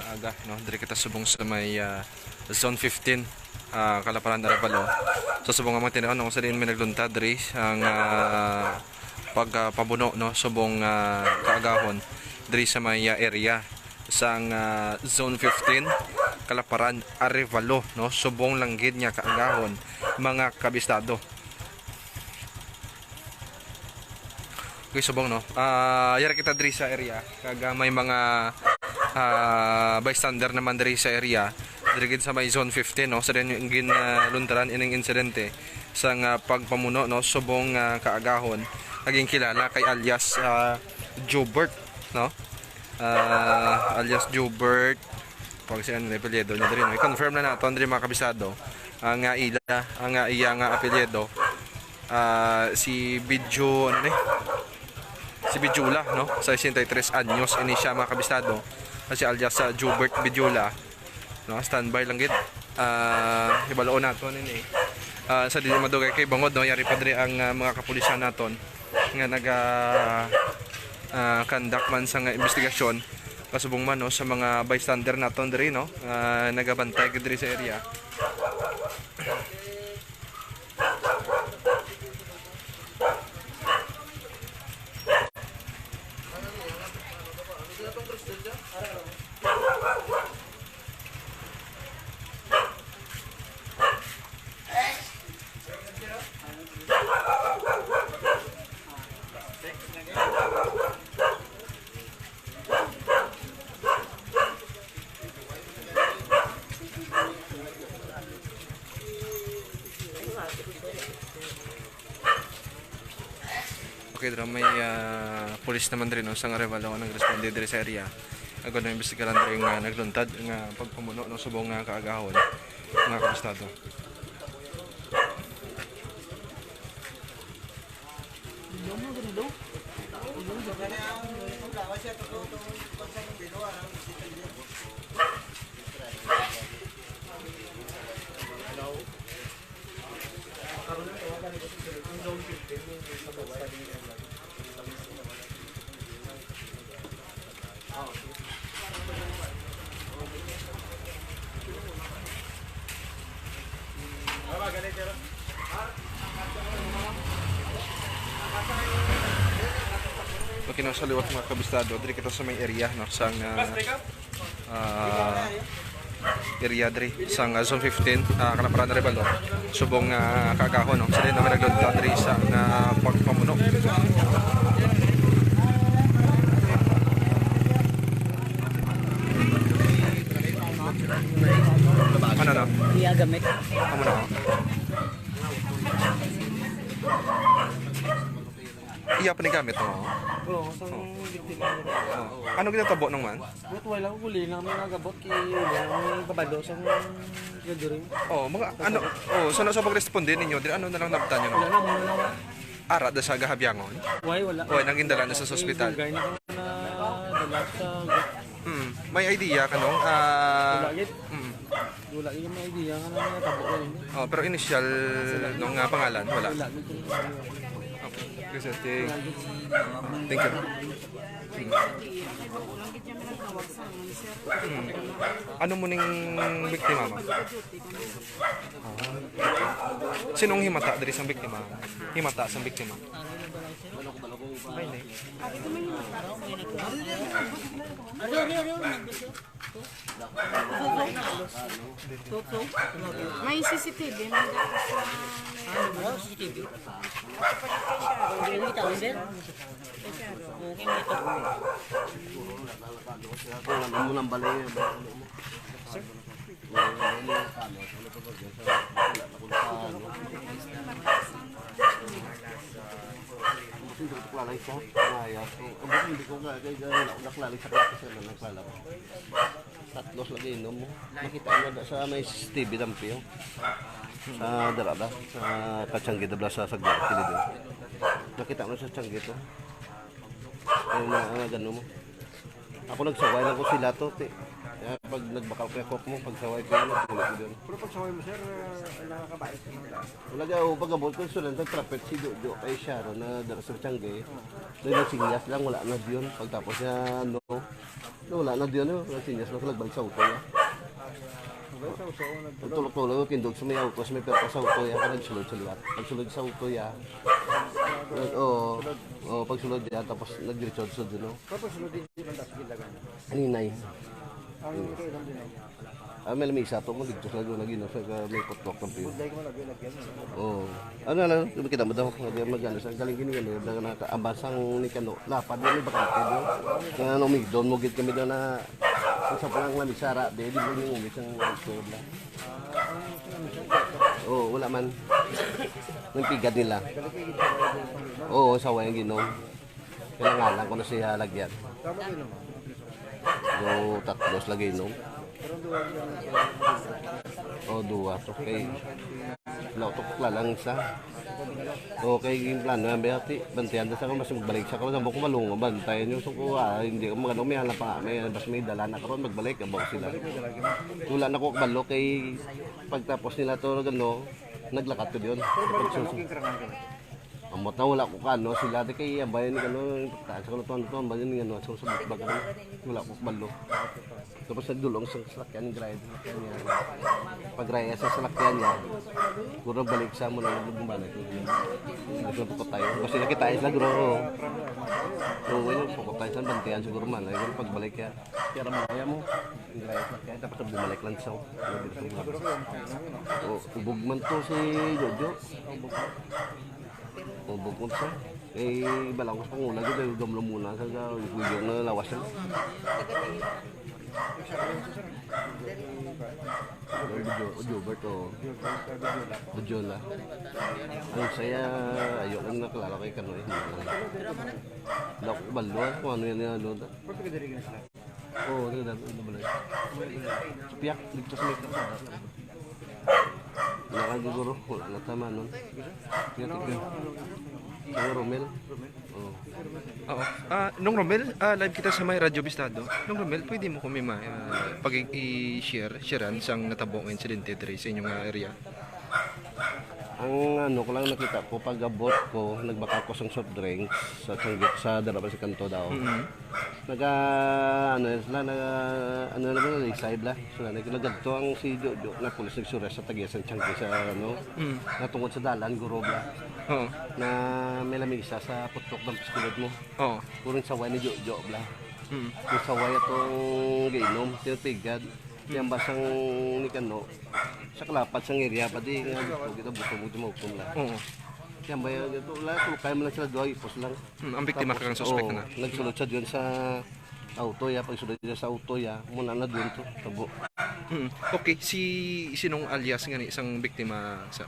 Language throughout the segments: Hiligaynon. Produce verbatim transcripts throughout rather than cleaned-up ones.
Aga, no, diri kita subong sa may, ah, Zone fifteen, ah, Kalaparan, Arevalo. So, subong nga mga tinaon, no, sa diin may nagluntad diri ang, ah, pagpabuno, no, subong, ah, kaagahon diri sa may, ah, area sang, ah, Zone fifteen, Kalaparan, Arevalo, no, subong lang gid nga kaagahon, mga kabistado. Okay, subong, no? Ah, yara kita diri sa area. Kag, ah, may mga, ah, bystander naman diri sa area. Diri gid sa may Zone fifteen, no? Sa din yung gin, ah, luntaran ining insidente sang, ah, pagpamuno, no? Subong, ah, kaagahon. Naging kilala kay alias, ah, Jubert, no? Ah, alias Jubert. Pag siya ang apelyido niya diri, no? I-confirm na naton diri, mga kabisado. Ang, ah, ila, ang, ah, iya nga apelyido, ah, si Bidyo, ano ni? Si Bidyola, no? Sesenta y tres anyos ini siya, mga kabisado. Ah, si alias, ah, Jubert Bidyola, no? Standby lang gid. Ah, hibaloon naton ini. Ah, sa dili madugay kay bangod, no? Yari pa diri ang, ah, mga kapulisan naton nga naga, ah, conduct man sa nga investigasyon. Kasubong man, no, sa mga bystander naton diri, no? Ah, nagabantay gid diri sa area. Okay, dira may, ah, pulis naman diri, no, sang Arevalo nga nagresponde diri sa area. Agod na imbestigaran diri nga nagluntad nga pagpamuno, no, subong nga kaagahon, mga kabistado. Okay, no, sa liwat, mga kabistado, diri kita sa may area, no, sang, ah, ah, area diri sang, ah, Zone fifteen, ah, Kalaparan, Arevalo. Subong, ah, kaagahon, no? Sila na may nagluntad diri sang, ah, pagpamuno. Ano na? Iya gamit. Amo na, oh. Iya pa ni gamit, oh. Oo, sa biktima. Oh. Ano ginatabo nung man? Buot wala ko, uli na kami nagabot kay uli na kami babado sa gathering. Oh, mga ano, oh, so na sa pagresponde ninyo, diri ano na lang nabtan nyo, no? Wala na, wala na. Ara da sa Gahabyangon? Why, wala. Oy, nang gindala na sa ospital. Dugay na ko na dala sa Hmm, may idea ka nung, ah, Wala gid. Hmm. Wala gid may idea nga nang natabo ko rin. Oh, pero initial nung, ah, pangalan, wala. Wala gid. Okay. Okay, sir. Thank, thank you. Hmm. Ano mo ning biktima, ma'am? Sinong himata diri sang biktima? Himata sang biktima. Ay, nay. May C C T V man dito sa may ano, C C T V. Hindi kita, hindi. Okay, may ito. Kung ano mo nang balay, sir? Hindi ko kilala siya. Ay, ako. Ang buti hindi ko nga, kaya wala ko nakilala sa klase siya na nagpala. Tatlo lagi inom mo. Makita mo da sa may C C T V dampi, oh. Sa dara da, sa Kachanggi da bla sa Sagwa, kilid, oh. Nakita mo sa Changgi to. Ay, na, ah, gano mo. Ako nagsaway lang ko sila to, ti. Ah, pag nagbakal kay kok mo, pag saway ko, ano, tulog ko dyan. Pero pag saway mo, sir, ah, nakakabait ka naman. Wala ka, o, pag-abot ko, sunod sa trapet si Jojo kay Sharon na dala sa Tiangge. Dahil nagsinyas lang, wala na diyon. Pagtapos niya, ano, no, wala na diyon, no? Nagsinyas lang, nagbalik sa auto niya. Tulog sa auto, nagtulog. Tulog-tulog, kindog sa may auto, sa may perta sa auto niya, kaya nagsulod sa liwat. Nagsulod sa auto niya. Nag-, oo, oo, pagsulod niya, tapos nagdiretso sa dun, no? Tapos, sunod din, hindi lang dapat gindagan. Aninay. Ang ito, ilang din, no? Ah, may lamisa to mo dito sa Laguna, Ginoo, sa ka-, may putlok ng piyo. Good day ko malagay, lagyan mo, no? Oo. Ano lang, kita mo daw, hindi mag-ano, sa galing gini, ano, daw nakaambasang ni Kano, lapad yun, may bakante doon. Nga, ano, may doon mo gid kami doon na, sa palang lamisa, ra, di, di mo yung umis ang, ang, Oo, wala man. Yung pigad nila. Oo, sa wayang ginom. Kailangan lang ko na siya lagyan. Tama din naman. Do, tatlo sa lagi, no? Pero duwa lang. O, duwa. Okay. Wala ko tukla lang isa. Okay, yung plano yan, Berti. Bantihan na sa kung mas magbalik sa karon, sa buko malungo, bantayan yung suko, ah, hindi ko magano, may alam pa nga, may, bas may dala na karon, magbalik, abang sila. Wala na ko kabalo kay pagtapos nila to, ano, naglakat ko diyon. Pero balik ka, maging karangan ka. Ambot na wala ko kano sila, di kay ang bayan ni ano, taas ko na to, ano to, ang bayan ni ano, sa, sa bag, ano, wala ko kabalo. Tapos nagdulong sa salakyan ni Grind, salakyan niya. Pag-raya sa salakyan niya, puro balik sa mo na nagbalik. Hindi ko tayo. Kasi nakita sila, guro. Oo, yun, pukot tayo sa bantiyan siguro man. Ayun, pagbalik niya. Kaya ramaya mo, ang raya sa salakyan, tapos bumalik lang siya. O, ubog man to si Jojo. O, bukod sa, eh, balangos pang una, gid, eh, gamlo muna sa, sa, yung na lawas na. Ang Jojo, o, Jobert, o. Jojola. Ang saya, ayoko na nakilala kay Kano, eh. Wala ko kabalo, ah, kung ano yan, ano. Oo, dali lang, ano ba lang. Sa piyak, dito sa may kalsada. Wala ka siguro, wala na tama nun. Piyak, piyak. Ang Romel. Oo. Oo. Ah, Nong Romel, ah, live kita sa may Radyo Bistado. Nong Romel, pwede mo kami ma-, ah, pag i-, i-share, sharean sang natabo nga insidente diri sa inyong, ah, area? Ang ano ko lang nakita ko, pag abot ko, nagbakal ko sang soft drinks sa Tiangge, sa dalawa sa kanto daw. Mm. Naga, ano sila, naga, ano na ba, lisay bla. So, nag-, nagadto ang si Jojo, na pulis nagsuras sa tagiya sa Tiangge sa, ano, Mm. natungod sa dalan, guro bla. Oo. Na may lamisa sa putok ng piskilid mo. Oo. Puro saway ni Jojo bla. Mm. Yung saway atong giinom, tinupigad. Yung basang ni Kano, sa kalapad sang area pa di nga gusto kita buto mo di mahukom lang. Oo. Yan ba yan? Ito, wala, tulukay man lang sila, duha, ipos lang. Hmm, ang biktima Tapos, kang suspect oo, na? Nagsulod siya dyan sa auto, ya. Pagsulod niya sa auto, ya, muna na dyan to, tabo. Hmm. Okay, si, sinong alias nga ni isang biktima sa?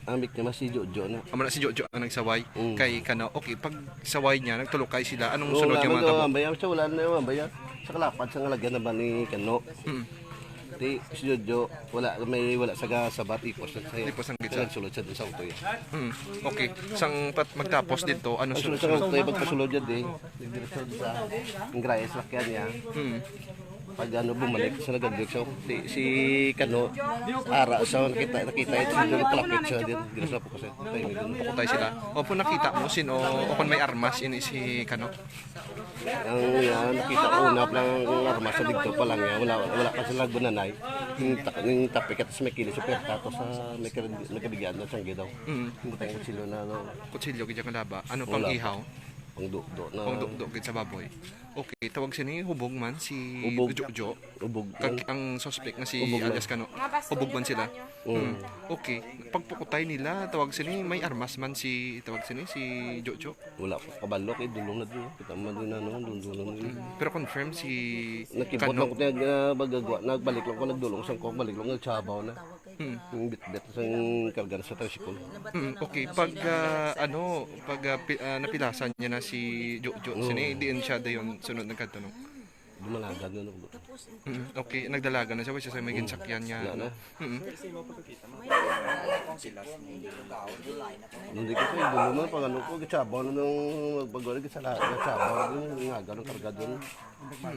Ang biktima si Jojo na. Amo na si Jojo ang nagsaway Mm. kay Kano. Okay, pag saway niya, nagtulukay sila. Anong Oo, sunod nga wala man mga daw, tabo? Ang bayan, siya, wala na yung bayan. Sa kalapad, sa ngalagyan na ba ni Kano? Hmm. Di, si Jojo, wala, may, wala sa ga-, sabat, ipos na siya. Ipos ang gitsa. Nagsulod siya dun sa auto, ya. Hmm. Okay. Sang pat-, magtapos dito, ano Ang sunod, sunod sa sunod? Auto, ya, pagpasulod yan, di. Nagdiretso sa, ang graya sa lakyan niya. Hmm. Pag ano, bumalik sa nagagdik siya. Di, si Kano, ara sa nakita, nakita, ito, kalapit siya din. Dito sa Pukos, eh. Tayo din. Pukutay sila. Opo, nakita mo, sino, o kung may armas, ini si Kano? Ang, ah, nakita ko, una pa lang ang armas sa dito pa lang, ya. Wala, wala pa sila gunanay. Yung tak-, yung tapik at sa may kilis, sa perta, to sa may karag-, may karigyan na siyang gidaw. Mm. Yung butang kutsilyo na, ano. Kutsilyo, gid ang laba. Ano pang Wala pa. Ihaw? Pang dukdo na. Pang dukdo, gid sa baboy. Okay, tawag sini hubog man si Hubog. Jojo. Hubog. Kag ang suspect nga si Hubog man. Alias Kano. Hubog man sila. Mm. Hmm. Okay, pagpukutay nila, tawag sini, may armas man si, tawag sini, si Jojo. Wala ko kabalo kay dulong na dulong. Kita man din ano, dulong na dulong. Hmm. Pero confirm si Nakibot Kano. Lang ko niya, ah, bagagwa. Nagbalik lang ko, nagdulong sa ko, balik lang, nagsabaw na. Hmm. Yung bitbit sa karga sa tricycle. Hmm, okay. Pag, ah, ano, pag, ah, pi-, ah, napilasan niya na si Jojo, Oo. Sini, diin siya dayon sunod nagkadto, no? Dumalagan yun ako. Mm, okay, nagdalagan na siya, wala siya sa may ginsakyan niya. Wala na. Mm. Hindi ko sa ibulo man, pag ano ko, gitsabaw na nung magpagwala, gitsala, gitsabaw na nung ngaga ng karga dun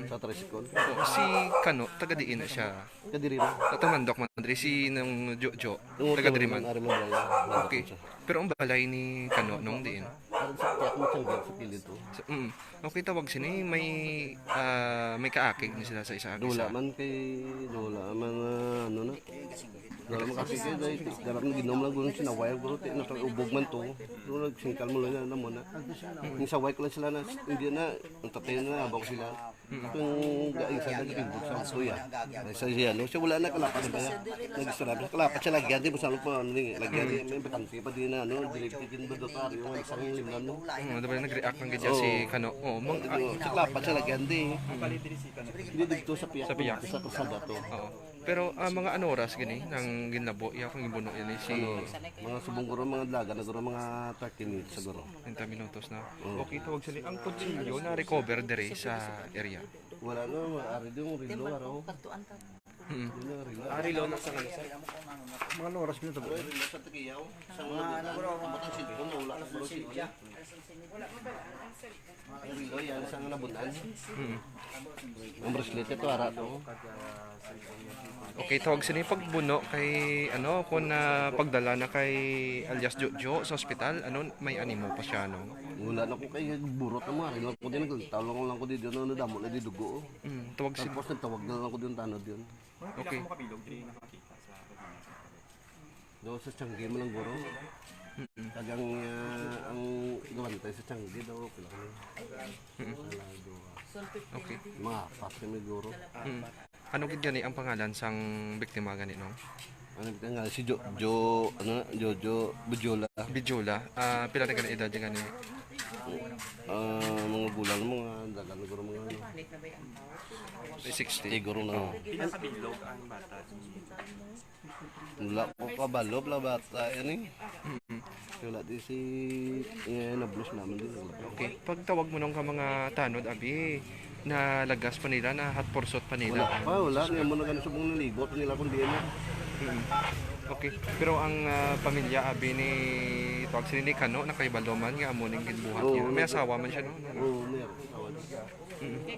sa tricycle. Si Kano, taga diin na siya. Kadiri na. Tatamandok man diri si nung Jojo, Yung taga diri man. Ari man lang. Okay. Pero ang balay ni Kano nung diin. Parang sa tiyak mo siyang sa kilid to. So, mm. Okay, tawag sini may ah, may kaakig ni sila sa isa Dula isa. Man kay, dula man, ah, ano na. Dula man kasi kay, dahil, dala man ginom lang gulong sinaway, gulong, ti, nasa ubog man to. Gulong, nagsingkal mo lang na muna. Yung saway ko lang sila na, hindi na, ang tatay na, abang sila. Kung gaing sa nagpindog sa kuya. Ay, sa siya, no? Siya wala na, kalapa na ba yan? Nag-istorya siya, kalapa siya lagyan, di mo sa ano pa, ano, eh, lagyan, di, may bakante pa din na, ano, dili pa din ba doon, yung isang limnan mo? Hmm, diba nag-react ang ganyan si Kano? Oh, mang, Ano, sa kalapa siya lagyan, di. Hindi dito sa piyak, Sa piyak. Sa kasada to. Oo. Pero ah, mga ano oras gini nang ginlabo iya kung gibuno ini si Ano, mga subong guro, mga dalaga na guro, mga thirty minutes siguro. treinta minutos na. Okay, tawag sila ang kutsilyo na recover diri sa area. Wala na, ari yung rilo, araw. Mm. Yun ang rilo. Ari lo na sa ano, sir? Mga ano oras pinatabo? Rilo sa Tikiyaw. Sa mga ano, bro, mga cellphone, wala na, bro, cellphone. Ang rilo, yan, sa nabunan. Mm. Ang bracelet ito, ara to. Okay, tawag sini pagbuno kay ano kung na pagdala na kay alias Jojo sa ospital, ano may animo pa siya no? Wala na ko kay burot na mo, ari lang ko din, nagtawag lang ko din, ano, nadamo na di dugo. Mm, tawag sini. Tapos nagtawag na lang ko din, tanod yun. Okay. Daw sa tiyanggi mo lang guro. Tagang ah, ang gawantay sa tiyanggi daw, okay lang. Okay. Mga apat kami guro. Mm. Ano gid gani ang pangalan sang biktima gani no? Ano ba nga si Jo, Jo, ano, Jojo Bujola. Bijola, ah pila na gani edad niya gani? Ah, mga bulan mo nga, dagan guro mga ano. May sixty. Siguro na. Pinakabilog ang bata. Wala ko kabalo, pala bata yan eh. Wala di si, eh, nablos naman din. Okay. Pagtawag mo nung ka mga tanod abi, nalagas pa nila, na hot pursuit pa Wala nila. pa, wala. Niya mo na ganun subong nalibot nila kung di na. Mm. Okay. Pero ang ah, pamilya abi ni tawag sila ni Kano, nakaibalo man nga amo ning ginbuhat Oo, niya. May nag- asawa man siya no? Oo, meron. Tawad. Okay.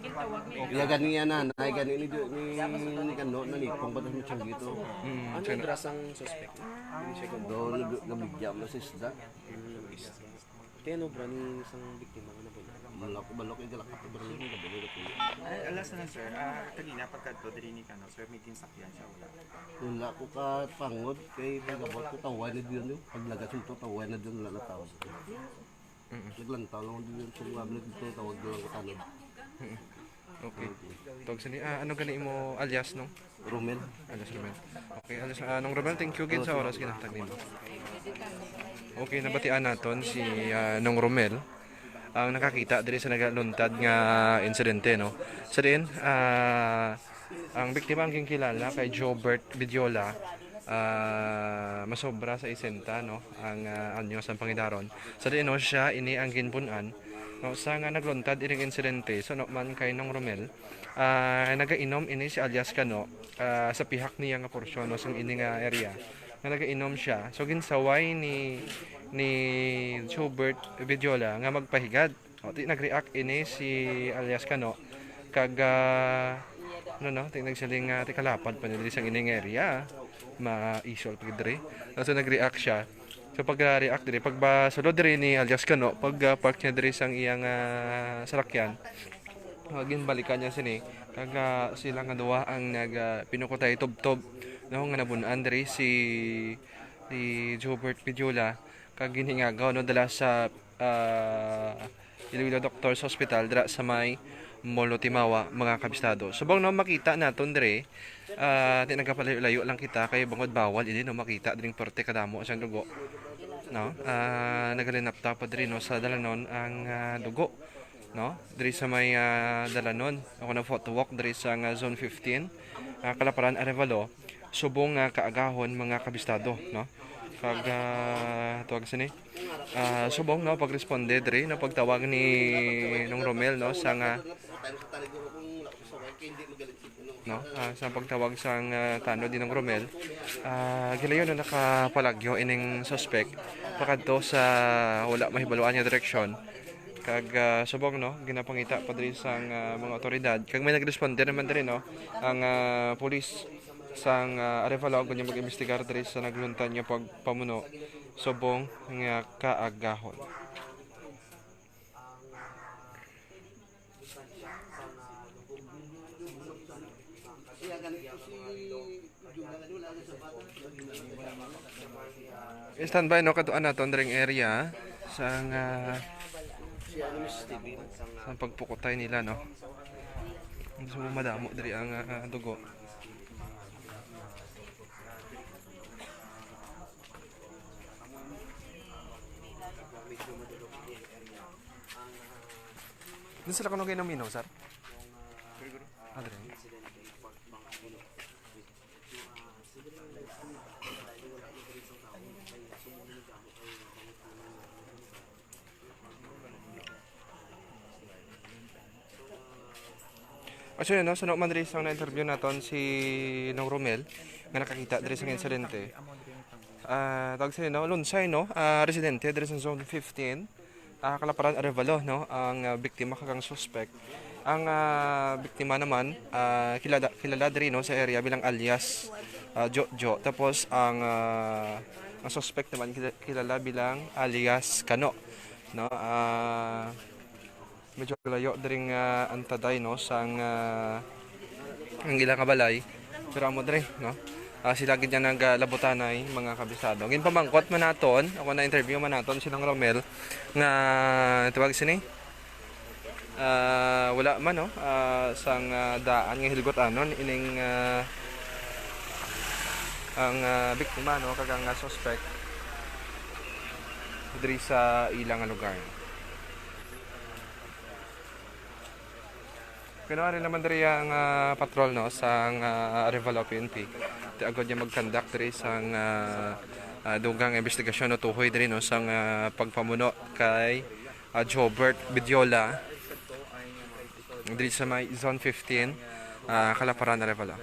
Iya gani yan na, na gani ni, ni, ni Kano, nalipong pa sa Changi to. Mm, Ano siya yung na- drasang suspect? Hindi siya gumagawa. Doon, nag- nabigyan mo sa isda. Kaya ano bra ni isang biktima nga nabunag? Malak, malak yung galak ako, bro. Yung gabalo na po. Ay, alas na lang, sir. Ah, kanina pagkadto diri ni Kano, sir, may ginsakyan siya, wala. Wala ko ka pangod, kay pagabot ko taway na diyon yun. Paglagas yung to, taway na diyon, wala na tawag. Mm. Naglantaw lang ako diyon, kung nga dito, tawag lang ko tanong. Okay. Tawag sini, ah, ano gani mo alias no? Romel. Alias Romel. Okay, alias ah, Nong Romel, thank you gid sa oras ginatag nimo. Okay, nabatian naton si ah, Nong Romel ang nakakita diri sa nagaluntad nga insidente no. Sa diin ah, ang biktima ang ginkilala kay Jobert Bidiola, ah, masobra sa sesenta no ang ah, anyo sa pangidaron. Sa diin no siya ini ang ginpun-an no sa nga nagluntad ining insidente. So no man kay Nong Romel, ah, nagainom ini si alias Kano ah, sa pihak niya nga porsyon no sang ini nga area nga nagainom siya. So ginsaway ni ni Jobert Bidiola nga magpahigad. O, ti nag-react ini si alias Kano kag ah, ano no, ti nagsiling nga ti kalapad pa ni diri sang ini nga area. Maisol pa gid diri. So nag-react siya. So pag-react diri, pagbasulod diri ni alias Kano, pag ah, park niya diri sang iyang ah, salakyan, ah, ginbalikan niya sini kag ah, sila nga duha ang nag ah, pinukutay tubtob no nga nabun-an diri si si Jobert Pidiola kag ginhingagaw no dala sa ah, Iloilo Doctors Hospital dira sa may Molo Timawa, mga kabistado. Subong no makita naton diri, ah, di nagapalayo-layo lang kita kay bangod bawal ini no makita diring parte kadamo sa dugo. No? Ah, nagalinapta pa diri no sa dalanon ang ah, dugo, no? Diri sa may ah, dalanon. Ako na photo walk diri sa nga zone fifteen, ah, Kalaparan, Arevalo. Subong nga kaagahon mga kabistado, no? Kag ah, tawag sini. Ah, subong no pagresponde diri no pagtawag ni Nong Romel no sa nga no, ah, sa pagtawag sang, ah, tanod ni Nong Romel, ah, gilayon na nakapalagyo ining suspek pakadto sa wala mahibaluan nga direksyon. Kag, ah, subong, no, ginapangita pa diri sang, ah, mga otoridad. Kag may nagresponde naman diri, no, ang, ah, pulis sang, ah, Arevalo, ug mag-imbestigar diri sa nagluntad nga pagpamuno subong nga kaagahon. Standby, no, kadtuan naton dring area sang, ah, sa pagpukutay nila, no. Gusto mo madamo diri ang, ah, dugo. Doon sila kuno kayo naminaw, sir? Ah, diri. Actually, no, suno man diri sang na-interview naton si Nong Romel nga nakakita diri sang insidente. Ah, tawag sila, no, Lunsay, no, ah, residente diri sa Zone fifteen, ah, Kalaparan, Arevalo, no, ang, ah, biktima kag ang suspect. Ang, ah, biktima naman, ah, kilala, kilala diri, no, sa area bilang alias, ah, Jojo. Tapos ang, ah, ang suspect naman kila-, kilala bilang alias Kano, no? Ah, medyo layo diri nga antaday, no, sang, ah, ang ila nga balay. Pero amo diri, no? Ah, sila gid nga nagalabutanay, mga kabisado. Ginpamangkot man naton, ako na-interview man naton silang Romel nga tawag sini. Ah, wala man, no? Ah, sang, ah, daan nga hilgot-anon ining, ah, ang, ah, biktima, no, kag ang, ah, suspect diri sa ila nga lugar. Kinuha rin naman diri ang, ah, patrol, no, sang, ah, Arevalo P N P. Ti agod niya mag-conduct diri sang, ah, ah, dugang investigasyon o tuhoy diri, no, sang, ah, pagpamuno kay, ah, Jobert Bidiola diri sa may Zone fifteen, ah, Kalaparan, Arevalo.